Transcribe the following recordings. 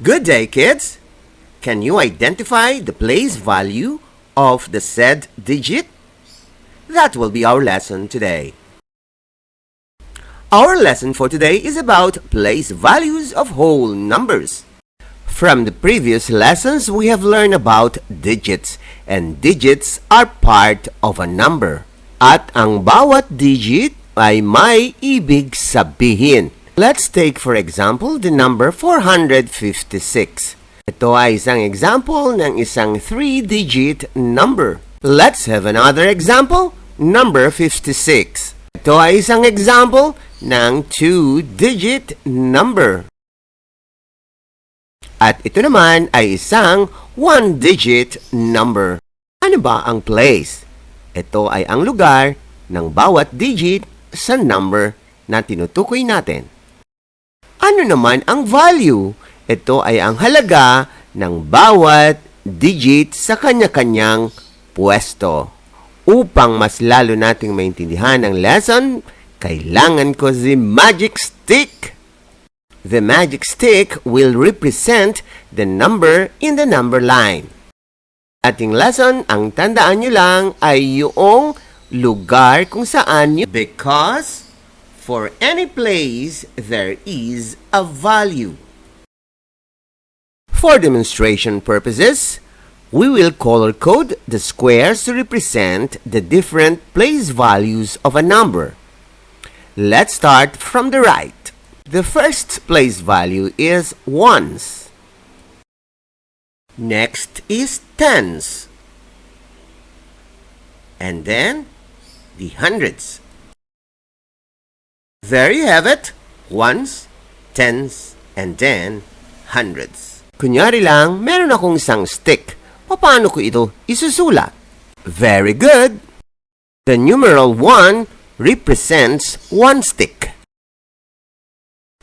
Good day, kids! Can you identify the place value of the said digit? That will be our lesson today. Our lesson for today is about place values of whole numbers. From the previous lessons, we have learned about digits, and digits are part of a number. At ang bawat digit ay may ibig sabihin. Let's take for example the number 456. Ito ay isang example ng isang 3-digit number. Let's have another example, number 56. Ito ay isang example ng 2-digit number. At ito naman ay isang 1-digit number. Ano ba ang place? Ito ay ang lugar ng bawat digit sa number na tinutukoy natin. Ano naman ang value? Ito ay ang halaga ng bawat digit sa kanya-kanyang pwesto. Upang mas lalo nating maintindihan ang lesson, kailangan ko si magic stick. The magic stick will represent the number in the number line. Ating lesson, ang tandaan nyo lang ay yung lugar kung saan nyo. Because for any place, there is a value. For demonstration purposes, we will color code the squares to represent the different place values of a number. Let's start from the right. The first place value is ones. Next is tens. And then the hundreds. There you have it. Ones, tens, and then hundreds. Kunyari lang, meron akong isang stick. Paano ko ito isusulat? Very good! The numeral 1 represents one stick.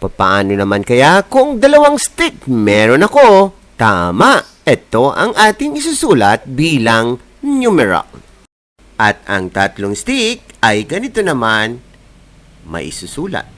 Paano naman kaya kung dalawang stick meron ako? Tama! Ito ang ating isusulat bilang numeral. At ang tatlong stick ay ganito naman maisusulat.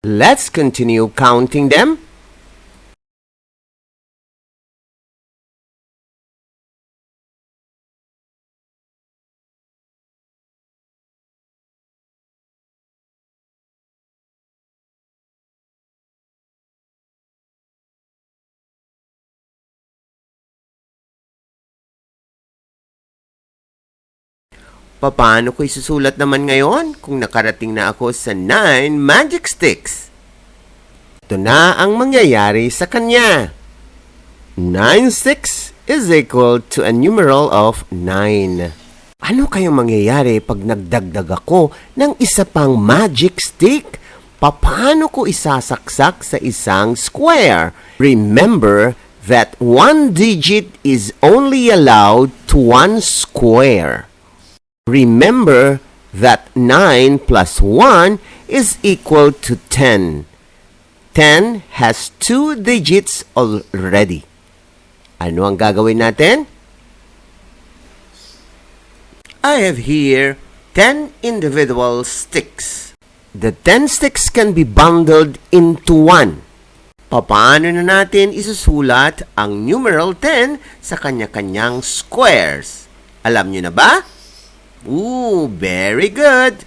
Let's continue counting them. Paano ko isusulat naman ngayon kung nakarating na ako sa 9 magic sticks? Ito na ang mangyayari sa kanya. 9 sticks is equal to a numeral of 9. Ano kayang mangyayari pag nagdagdag ako ng isa pang magic stick? Paano ko isasaksak sa isang square? Remember that one digit is only allowed to one square. Remember that 9 plus 1 is equal to 10. 10 has 2 digits already. Ano ang gagawin natin? I have here 10 individual sticks. The 10 sticks can be bundled into one. Paano na natin isusulat ang numeral 10 sa kanya-kanyang squares? Alam nyo na ba? Ooh, very good!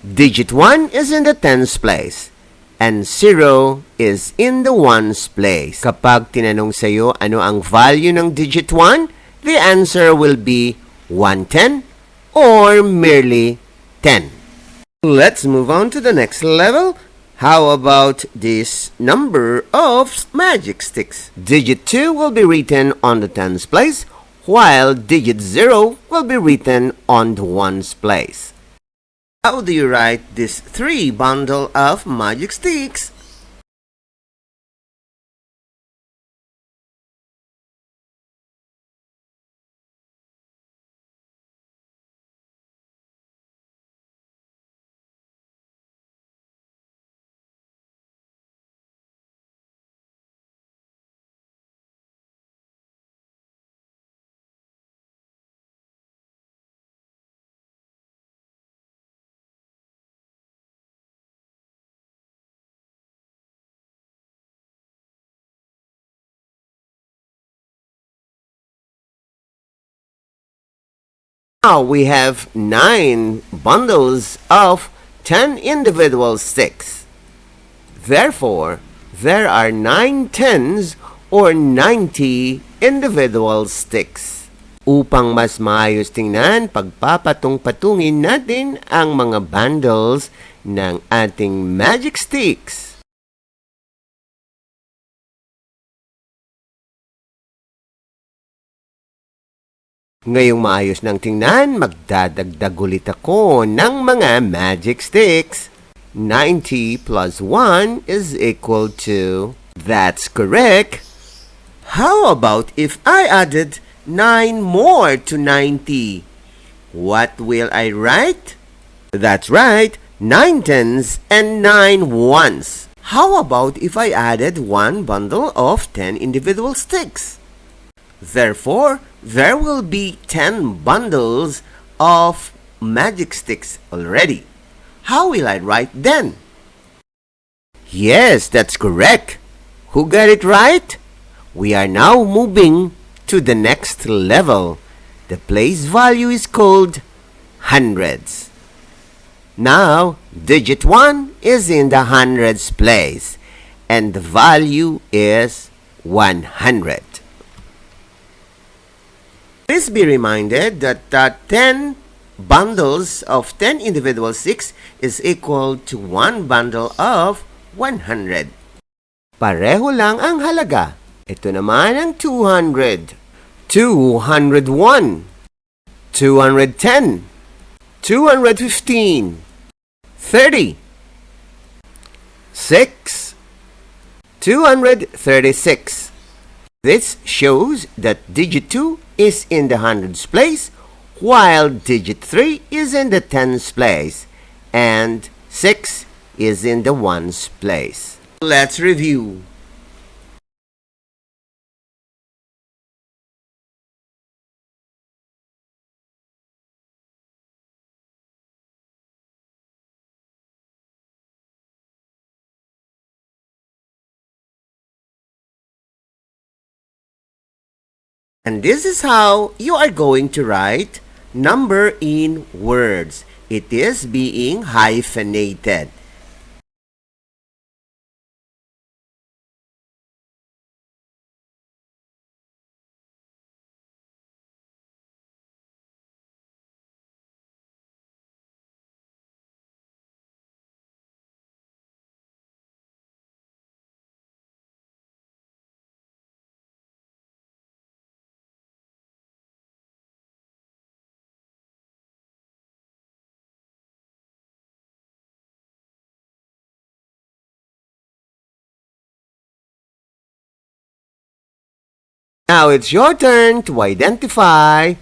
Digit 1 is in the tens place, and 0 is in the ones place. Kapag tinanong sa iyo ano ang value ng digit 1, the answer will be 110 or merely 10. Let's move on to the next level. How about this number of magic sticks? Digit 2 will be written on the tens place, while digit 0 will be written on the ones place. How do you write this 3 bundle of magic sticks? Now we have 9 bundles of 10 individual sticks. Therefore, there are 9 tens or 90 individual sticks. Upang mas maayos tingnan, pagpapatong-patungin natin ang mga bundles ng ating magic sticks. Ngayong maayos ng tingnan, magdadagdag ulit ako ng mga magic sticks. 90 plus 1 is equal to... That's correct. How about if I added 9 more to 90? What will I write? That's right, 9 tens and 9 ones. How about if I added 1 bundle of 10 individual sticks? Therefore, there will be 10 bundles of magic sticks already. How will I write then? Yes, that's correct. Who got it right? We are now moving to the next level. The place value is called hundreds. Now, digit 1 is in the hundreds place, and the value is 100. Please be reminded that 10 bundles of 10 individual sticks is equal to 1 bundle of 100. Pareho lang ang halaga. Ito naman ang 200, 201, 210, 215, 30, 6, 236. This shows that digit 2 is in the hundreds place, while digit 3 is in the tens place, and 6 is in the ones place. Let's review. And this is how you are going to write number in words. It is being hyphenated. Now it's your turn to identify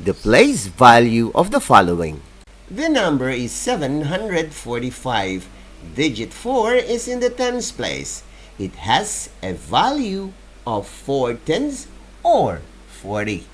the place value of the following. The number is 745. Digit 4 is in the tens place. It has a value of 4 tens or 40.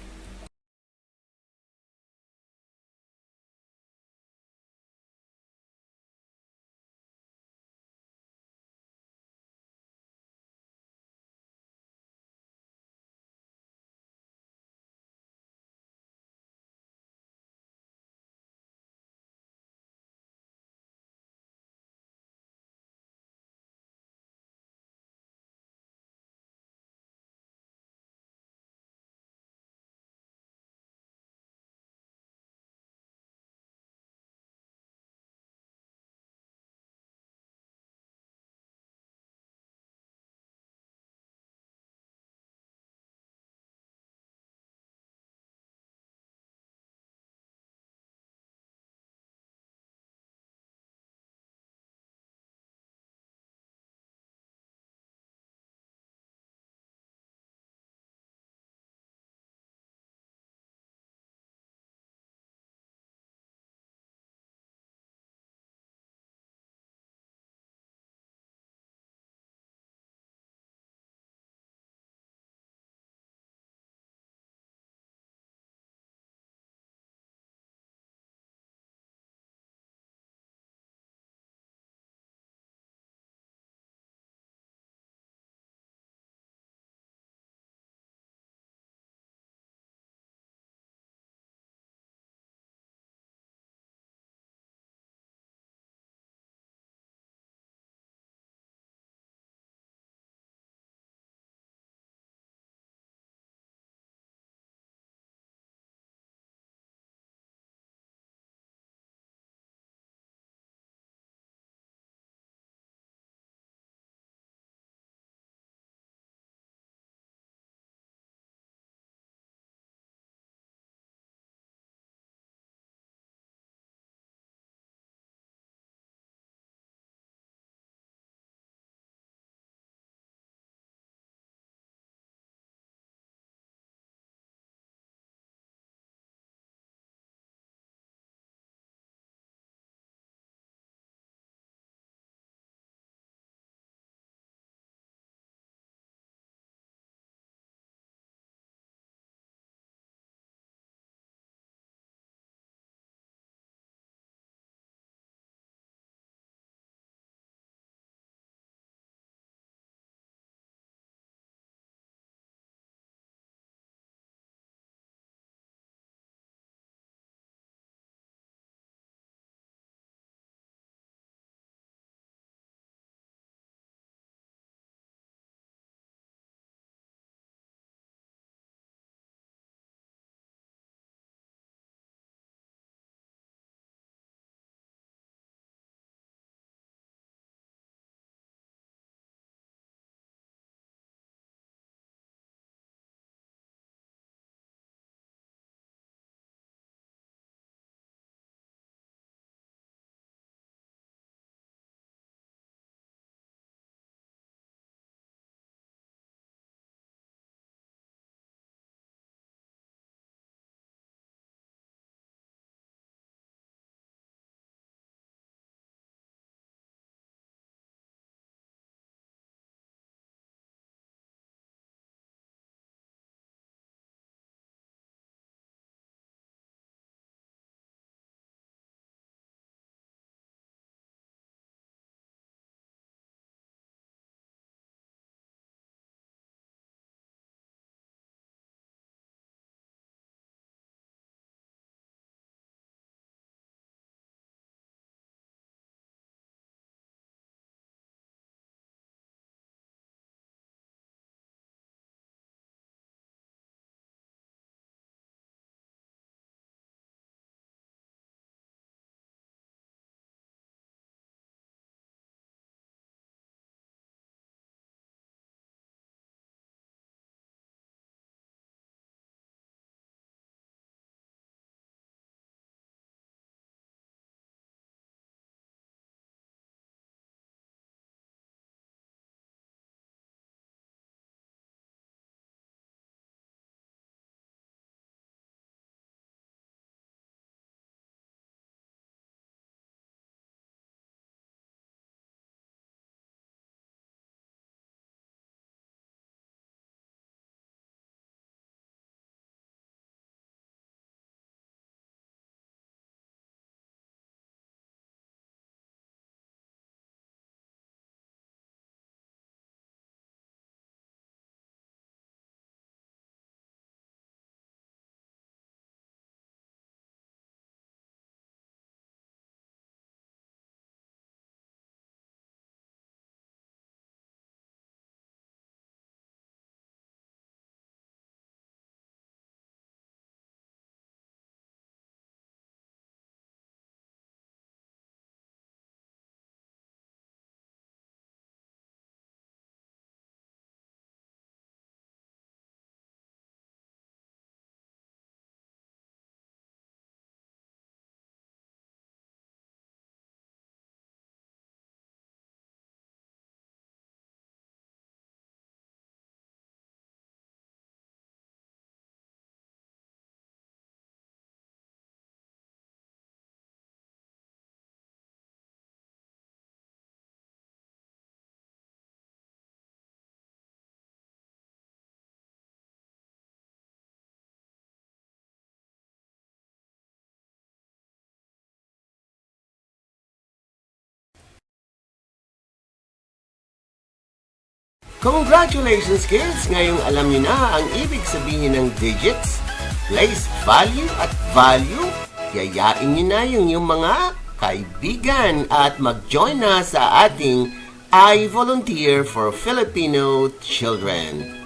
Congratulations kids! Ngayong alam niyo na ang ibig sabihin ng digits, place value at value. Yayain niyo na yung mga kaibigan at mag-join na sa ating I Volunteer for Filipino Children.